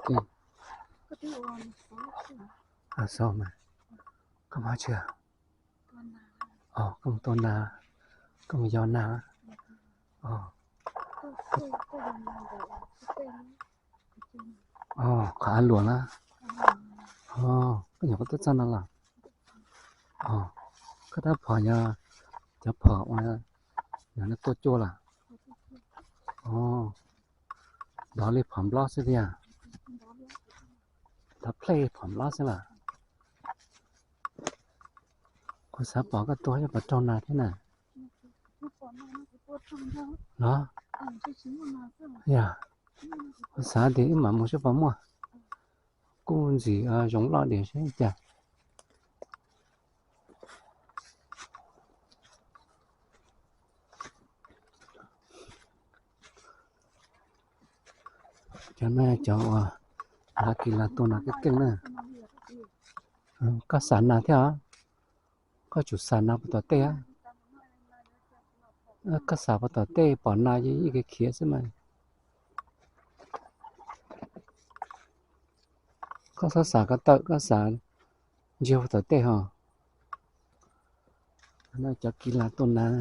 Koj mus tsis, koj mus tua nas, koj mus yos nas. Qhov av luam na. Koj nyuam qhuav tuaj txog no los? Koj tab phom yog cov phom uas yog no tua cua los? Nrov li phom nplob xwb tiag. Nrov plej phom nplob xwb los? Kuv xav pom koj tua yuav pom raug nas thiab na. Los? Yog, kuv xav tias wb mam mus seb puas muaj. Kuj ntxim zoo loj diam seb cas. Cov no cov uas lav kis lav tua nas keej keej na. Koj xam nas thiab os? Koj tsum xam nas puas tom tej? Koj xam puas tom tej, pom nas yeej ib ke khiav xwb mas. Koj txhob xav ko taw, koj xav ntsia puas tom tej ho. Cov kis lav tua nas.